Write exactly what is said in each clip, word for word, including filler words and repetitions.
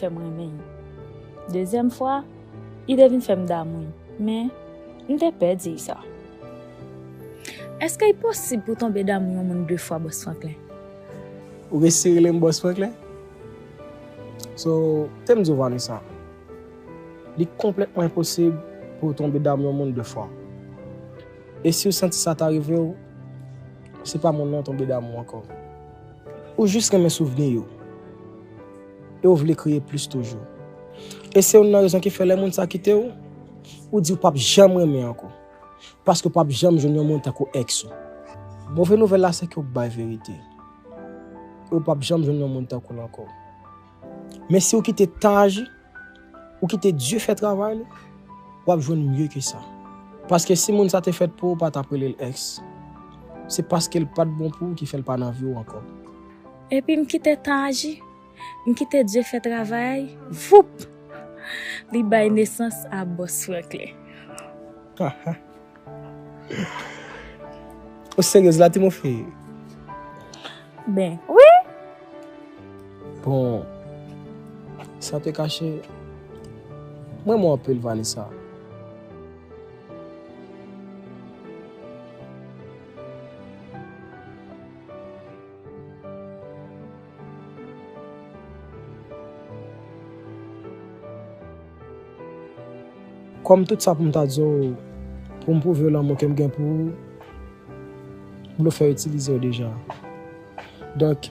fè m renmen l. Dezyèm fwa, li te vin fè m damou l. Men, m te pè di l sa. Èske li posib pou w tonbe damou yon moun de fwa, Bòs Franklin? Ou resi rele m Bòs Franklin? So, te m di w, Vanessa, li konplètman enposib pou w tonbe damou yon moun de fwa. E si w santi sa ta rive w, se pa moun nan w tonbe damou ankò. Ou jis renmen souvni yo. E w vle kreye plis toujou. E se youn nan rezon ki fè lè moun sa kite w, ou di w p ap janm renmen ankò. Paske w p ap janm jwenn yon moun tankou èks ou. Move nouvèl la se ke w bay verite. E w p ap janm jwenn yon moun tankou l ankò. Men si w kite tan aji, ou kite Dye fè travay li, w ap jwenn mye ke sa. Paske si moun sa te fèt pou ou, ou pa t ap rele l èks. Se paske l pa t bon pou ou ki fè l pa nan vi w ankò. Epi m kite tan aji, m kite Dye fè travay, voup! Li bay nesans a Bòs Franklin. Ou seryez la, Timofi? Ben, wi! Bon, san te kache, mwen renmen w anpil, Vanessa. Kòm tout sa pou m ta di w, pou m pwouve w lanmou ke m gen pou ou, blofè itilize w deja. Donk,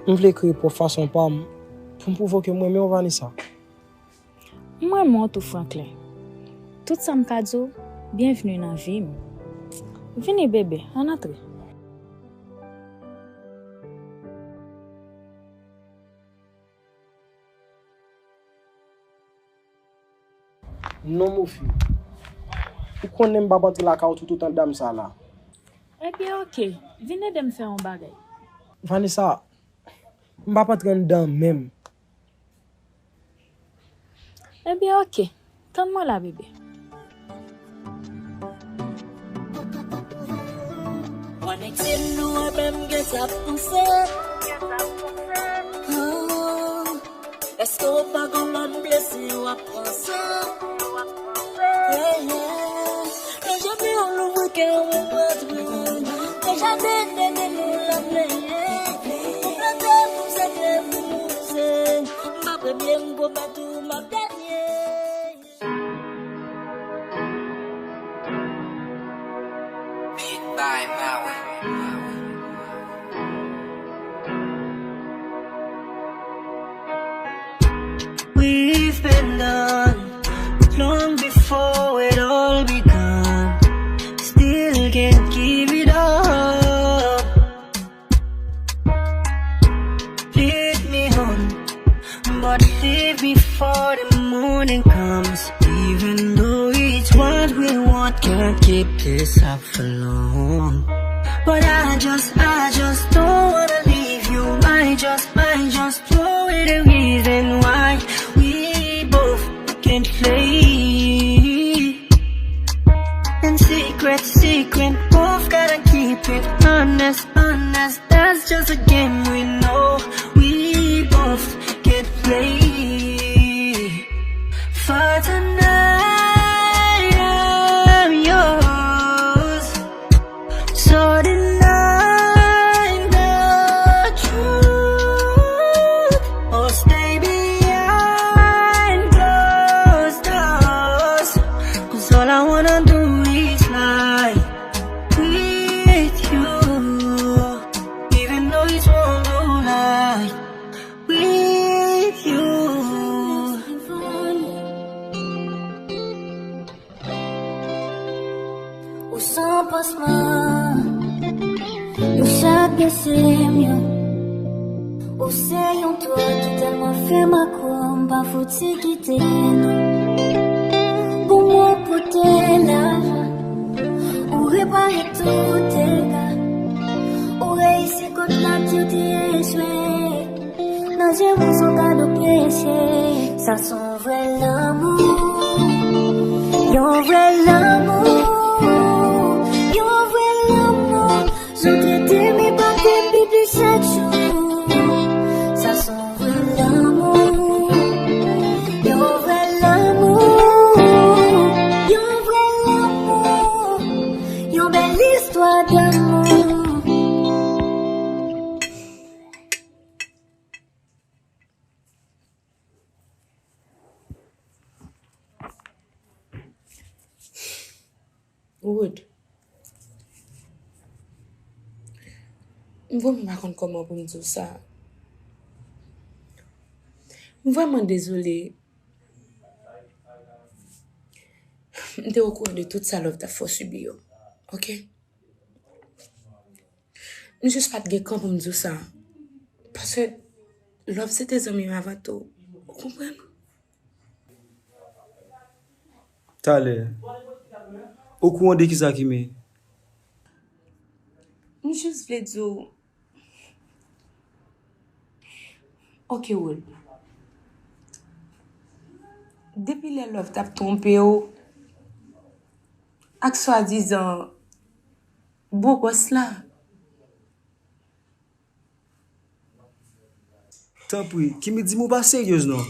m vle kreye pwòp fason pa m pou m pwouve w ke m renmen w, Vanessa. M renmen w tou, Franklin. Tout sa m ka di w, byenvni nan vi m. Vini, bebe, ann antre. Non, Mofi. Ou konnen m p ap antre lakay ou toutotan dam sa la. Ebyen, oke. Vin ede m fè yon bagay. Vanessa, m p ap antre anndan menm. Ebyen, oke. Tann mwen la, bebe. Konnen se nou, ebyen, m gen sa panse. Oh, èske w pa gon lòt blesi w ap panse? Yeah, yeah. Lonje men w, louvri kè w, antre. Deja de, de, de nou la plenyen. Ou plante pou m seke pou mouse. M pa premye, m pwomèt ou m ap dènye. Beat by Maui. We've been done long before it all begun. Still can't give it up. Lead me on, but leave me for the morning comes. Even though it's what we want, can't keep this up for long. But I just, I just don't wanna leave you. I just, I just throw away the reason why we both can't play. And secret, secret, both gotta keep it honest, honest. That's just a game we know. We both can't play. For tonight, I'm yours. So deny the truth, or stay behind closed doors. 'Cause all I wanna do is lie with you, even though it's wrong to lie with you. Ou san pansman, nou chak gen se m yo. Ou se yon twa ki tèlman fè m akwè m pa fouti kite nou. Pou mwen pote la, ou repare tout dega. Ou reyisi kot nati te echwe. Nan je m ou se yon kado peche. Sa se yon vrè lanmou. Yon vrè lanmou. Yon vrè lanmou. Jan w trete m e pa te pi pli chak jou. Sa se yon vrè lanmou. Wood, m vrèman pa konn kòman pou m di w sa. M vrèman dezole. M te okouran de tout sa Love t ap fè w sibi yo. Oke? M jis pa t gen kan pou m di w sa. Paske Love se te zanmi m avan tou. Ou konprann? Talè. Okouran de kisa, Kimi? M jis vle di w. Oke, Wood. Depi lè Love t ap twonpe w ak swadizan bogòs la. Tanpri, Kimi, di m ou pa seryez non.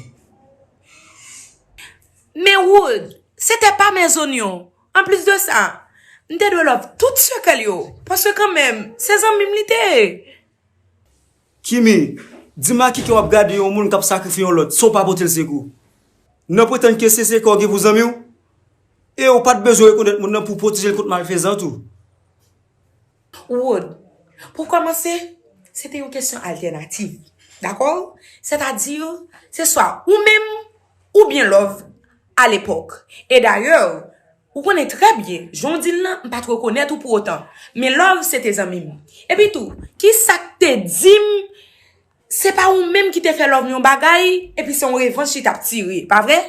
Men Wood, se te pa mezonyon. Anplis de sa, m te dwe Love tout sekrè l yo. Paske kanmenm, se zanmi m li te ye. Kimi, di m a ki kè w ap gade yon moun k ap sakrifye yon lòt san w pa pote l sekou? Nan pretann ke se sekrè w gen pou zanmi w? E w pa t bezwen rekonèt moun nan pou w pwoteje l kont malfezan tou. Wood, pou kòmanse, se te yon kesyon altènativ. Dakò? Sètadi, se swa ou menm oubyen Love alepòk. E dayè, ou konnen trè byen, jan w di l lan, m pa t rekonèt ou pou otan. Men Love se te zanmi m. Epi tou, kisa k te di m se pa ou menm ki te fè Love yon bagay, epi se yon revanch li t ap tire, pa vre?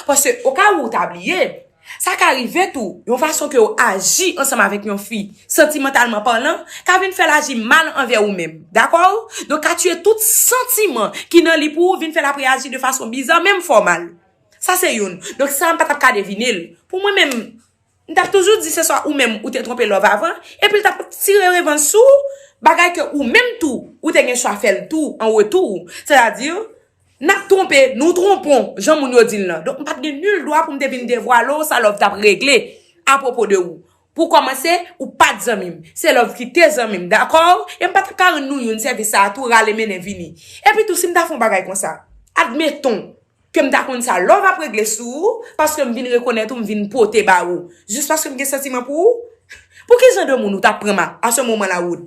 Paske, okawou ou ta bliye, sa ka rive tou, yon fason ke w aji ansanm avèk yon fi, santimantalman palan, ka vin fè l aji mal anvè ou menm. Dakò? Donk, ka tiye tout santiman ki nan li pou ou, vin fè l ap reyaji de fason biza, menm fè w mal. Sa se youn. Donk, sa a m pa t ap ka devine l. Pou mwen menm, m t ap toujou di se swa ou menm ou te twonpe Love avan, epi l t ap tire revanj sou ou, bagay ke ou menm tou, ou te gen chwa fè l tou, an retou. Sètadi, n ap twonpe, nou twonpe w, jan moun yo di l lan. Donk, m pa t gen nil dwa pou m te vin devwale w sa Love t ap regle apwopo de ou. Pou kòmanse, ou pa t zanmi m. Se Love ki te zanmi m, dakò? E m pa t ap ka rann nou youn sèvis sa a tou, rale mennen vini. Epi tou, si m ta fè yon bagay konsa, admeton, ke m ta konn sa Love ap regle sou ou, paske m vin rekonèt ou, m vin pote ba ou. Jis paske m gen santiman pou ou? Pou ki jan de moun ou t ap pran m a, a se moman la, Wood?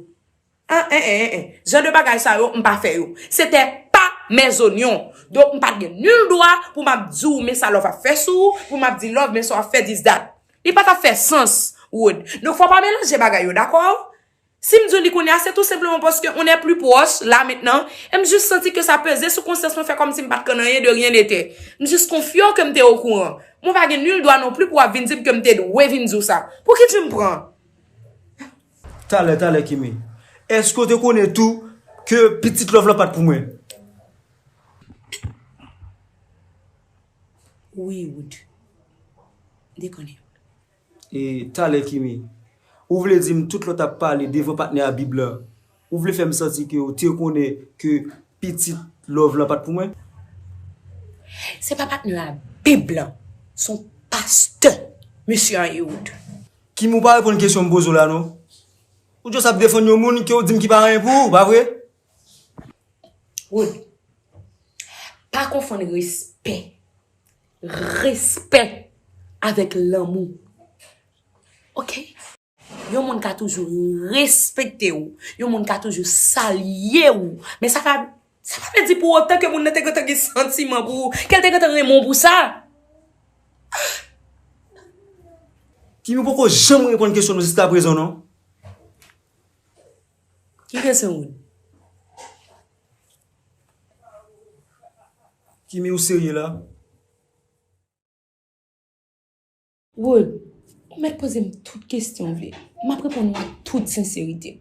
An, en, en, en, en. Jan de bagay sa yo, m pa fè yo. Se te pa mezonyon. Donk, m pa t gen nil dwa pou m ap di w, men sa Love ap fè sou ou, pou m ap di Love, men sa w ap fè dis dat. Li pa t ap fè sans, Wood. Donk, fò w pa melanje bagay yo, dakò? Si m di w li kounye a, se tou senpleman paske on est plus proche, la, mentnan, e m jis santi ke sa peze sou konsyans mwen, fè kòmsi m pa t konn anyen de rien n'était. M jis konfye w ke m te okouran. Mwen pa gen nil dwa non pli pou w ap vin di m ke m te dwe vin di w sa. Pou ki di m pran? Talè, talè, Kimi. Èske w te konnen tou ke pitit Love lan pa t pou mwen? Wi, Wood. M te konnen. E talè, Kimi, ou vle di m tout lè w t ap pale devan patnè a Bib la, ou vle fè m santi ke w te konnen ke pitit Love lan pa t pou mwen? Se pa patnè a Bib la, se yon pastè, mesye Haywood. Kimi, ou pa reponn kesyon m poze w la, non. Ou just ap defann yon moun ke w di m ki pa anyen pou ou, pa vre? Wood, pa konfonn respè, respè avèk lanmou. Oke? Yon moun ka toujou respekte w. Yon moun ka toujou salye w. Men sa pa, sa pa vle di pou otan ke moun nan te gentan gen santiman pou ou, ke l te gentan renmen w pou sa. Kimi, ou poko janm reponn kesyon nou jiskaprezan, non. Ki kesyon, Wood? Kimi, ou serye la? Wood, ou mèt poze m tout kesyon w vle. M ap reponn ou an tout senserite.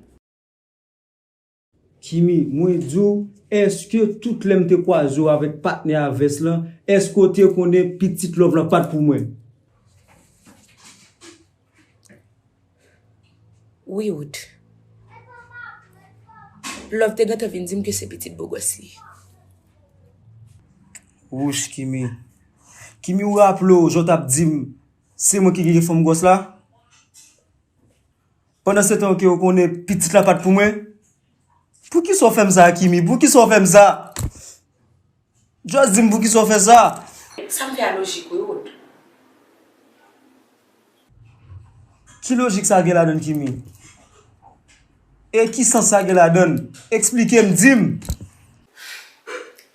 Kimi, mwen di w, èske tout lè m te kwaze w avèk patnè a Vès lan, èske w te konnen pitit Love lan pa t pou mwen? Wi, Wood. Love te gentan vin di m ke se pitit bogòs li. Wouch, Kimi. Kimi, ou raple w, jan w t ap di m, se mwen ki gen fanm gwòs la? Pandan se tan ke w konnen pitit la pa t pou mwen? Poukisa w fè m sa, Kimi? Poukisa w fè m sa? Just di m poukisa w fè sa? Sa m fè a lojik, wi, Wood. Ki lojik sa gen ladann, Kimi? E ki sans sa gen ladann? Eksplike m, di m.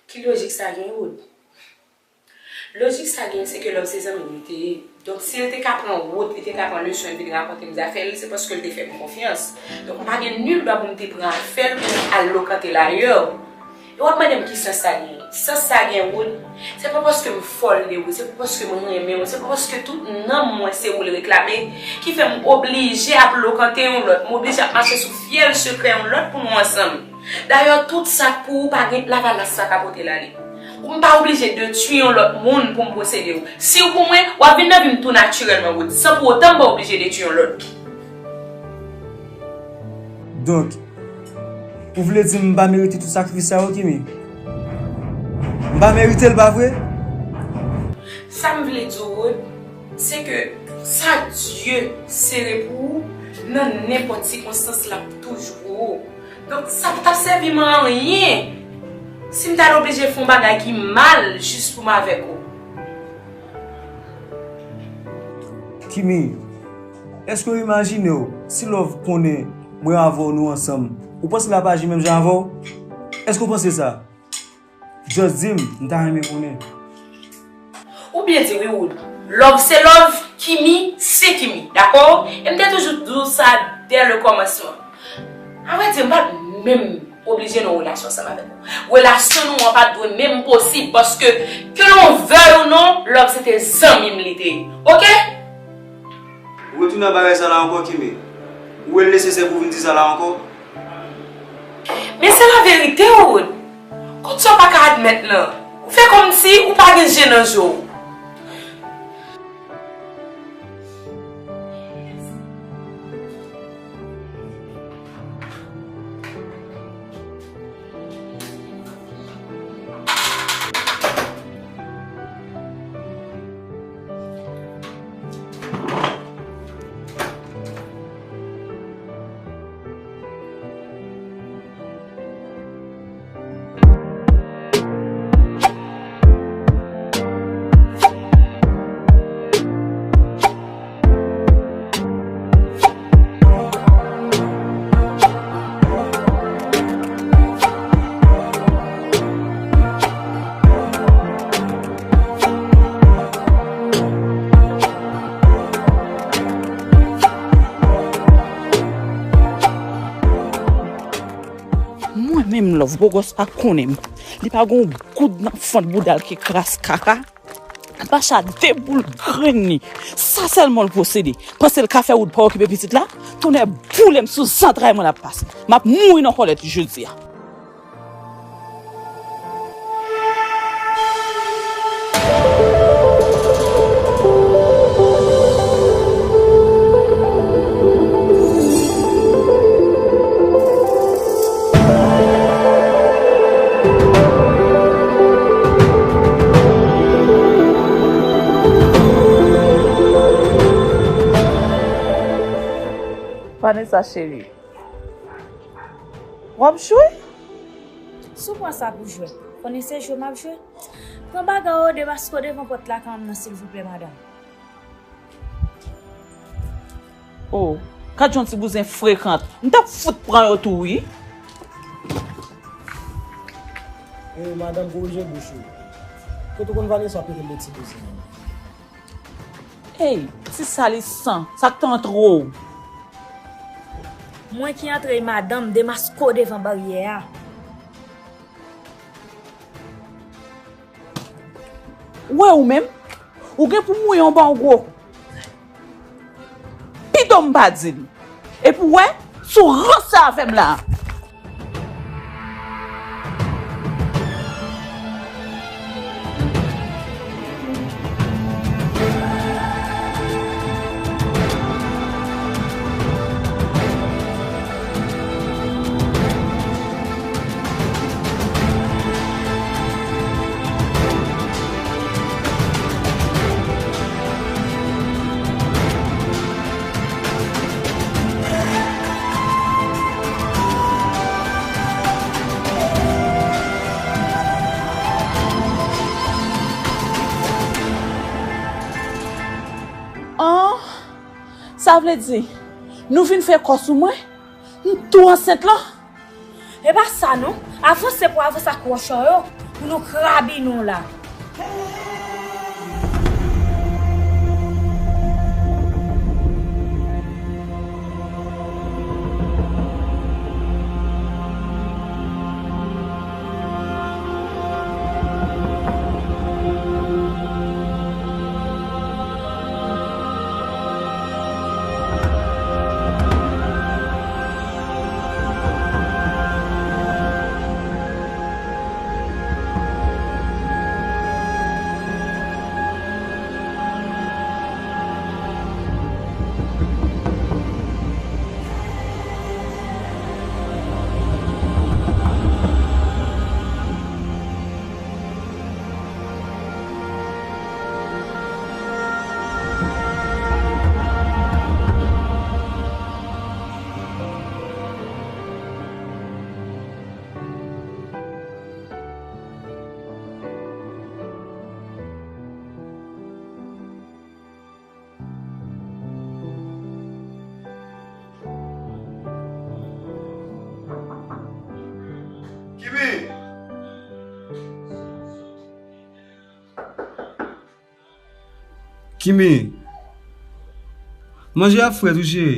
Ki lojik sa gen, Wood? Lojik sa gen, se ke Love se zanmi m li te ye. Donk, si l te ka pran wout, li te ka pran leson, li te rakonte m zafè l, se paske l te fè m konfyans. Donk, m pa gen nil dwa pou m te pran afè l pou m al lokante l ayè. E w ap mande m ki sans sa gen. Sans sa gen, Wood, se pa paske m fòl de ou, se pa paske m renmen w, se pa paske tout nanm mwen se ou l reklame, ki fè m oblije ap lokante yon lòt, m oblije ap mache sou fyèl sekrè yon lòt pou nou ansanm. Dayè, tout sa k pou ou pa gen lavalas sa ka pote l ale. Ou m pa oblije detwi yon lòt moun pou m posede w. Si w pou mwen, w ap vin nan vi m tou natirèlman, Wood, san pou otan m pa oblije detwi yon lòt. Donk, ou vle di m pa merite tout sakrifis sa yo, Kimi? M pa merite l, pa vre? Sa m vle di w, Wood, se ke sa Dye sere pou ou, nan nenpòt sikonstans, l ap toujou pou ou. Donk, sa p t ap sèvi m a anyen si m t al oblije fè yon bagay ki mal jis pou m avèk ou. Kimi, èske w imajine w, si Love konnen mwen avè w nou ansanm, ou panse l ap aji menm jan avè w? Èske w panse sa? Just di m, m ta renmen konnen. Ou byen di wi, Wood. Love se Love, Kimi se Kimi, dakò? E m te toujou di w sa dès le commencement. Avrèdi, m pa t menm oblije nan relasyon ansanm avèk ou. Relasyon nou an pa t dwe menm posib, paske ke l ou vle l ou non, Love se te zanmi m li te ye. Oke? Ou retounen nan bagay sa la ankò, Kimi? Ou wè l nesesè pou w vin di sa la ankò? Men se laverite, Wood. Kot sa w pa ka admèt lan? Ou fè kòmsi ou pa gen je nan je w. Mwen menm, Love, bogòs pa konnen m. Li pa gon goud nan fant bouda l ki kras kaka. Bacha de boul grenn li. Sa sèlman l posede. Panse l ka fè wout pa okipe pitit la? Tonnè boule m, sou zantray mwen l ap pase. M ap mouri nan kòlèt jodi a. Vanessa cheri, w ap jwe? Si w pran sa pou jwèt, konnen se jwe m ap jwe. Pran bagay ou demaske w devan pòt lakay m nan, silvouplè, madanm. Oh, gad jan ti bouzen frekan. M t ap fout pran yo tou, wi. Eh, madanm, korije bouch ou. Kote w konn Vanessa ap rele ti bouzen an? Ey, ti salisan, sa k te antre w? Mwen ki antre, madanm, demaske w devan baryè a. Ou wè ou menm, ou gen pou mouri anba yon gwo. Pito m pa di l. Epi w wè, si w ranse avè m la. Sa vle di, nou vin fè kò sou mwen? M tou ansent lan? E pa sa non. Avanse pou avanse ak wòchò yo, pou nou krabi nou la. Kimi! Kimi! Manje a ap frèt wi cheri.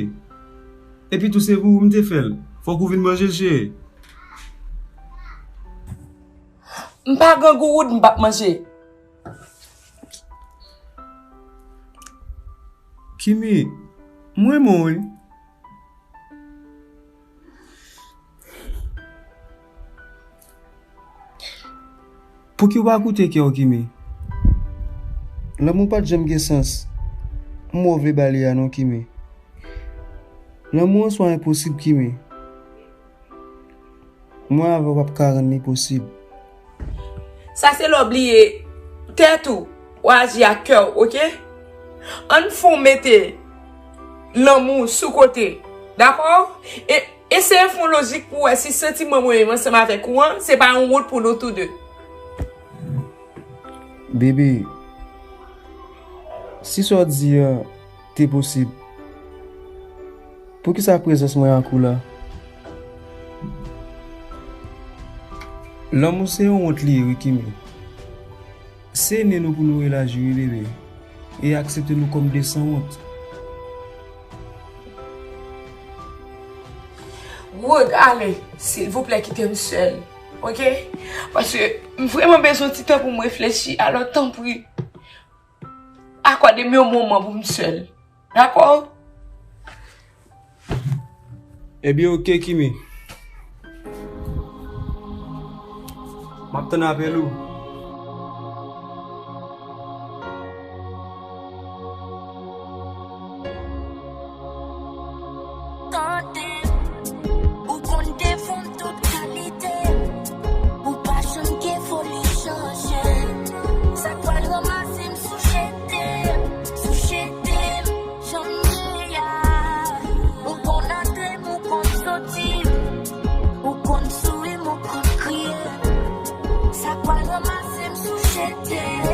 Epi tou se pou ou m te fè l. Fòk ou vin manje l cheri. M pa grangou wood, m p ap manje. Kimi, m renmen w wi. Pouki w pa koute kè w, Kimi? Lanmou pa t janm gen sans. M wè w vle ba li a non, Kimi. Lanmou an swa enposib, Kimi. Mwen avè w p ap ka rann li posib. Sa se lè w bliye tèt ou, w aji ak kè w, oke? Ann fè w mete lanmou sou kote, dakò? E eseye fè w lojik pou w wè si santiman mwen menm ansanm avèk ou an, se pa yon wout pou nou tou de. Bebe, si sa w di a te posib, poukisa prezans mwen ak ou la? Lanmou se yon wont li ye wi, Kimi. Se ne nou pou nou elaji wi, bebe, e aksepte nou kòm de sanwont. Wood, ale, silvouplè, kite m sèl, oke? Paske m vrèman bezwen ti tan pou m reflechi, alò, tanpri, akòde m yon moman pou m sèl, dakò? Ebyen, oke, Kimi. M ap tann apèl ou. Tande, ou konn defann tout kalite, ou pa janm gen foli chanje. Sa k pral ranmase m sou jete m, sou jete m, jan m ye a. Ou konn antre m, ou konn soti m, ou konn souri m, ou konn kriye m. Sa k pral ranmase m sou jete m.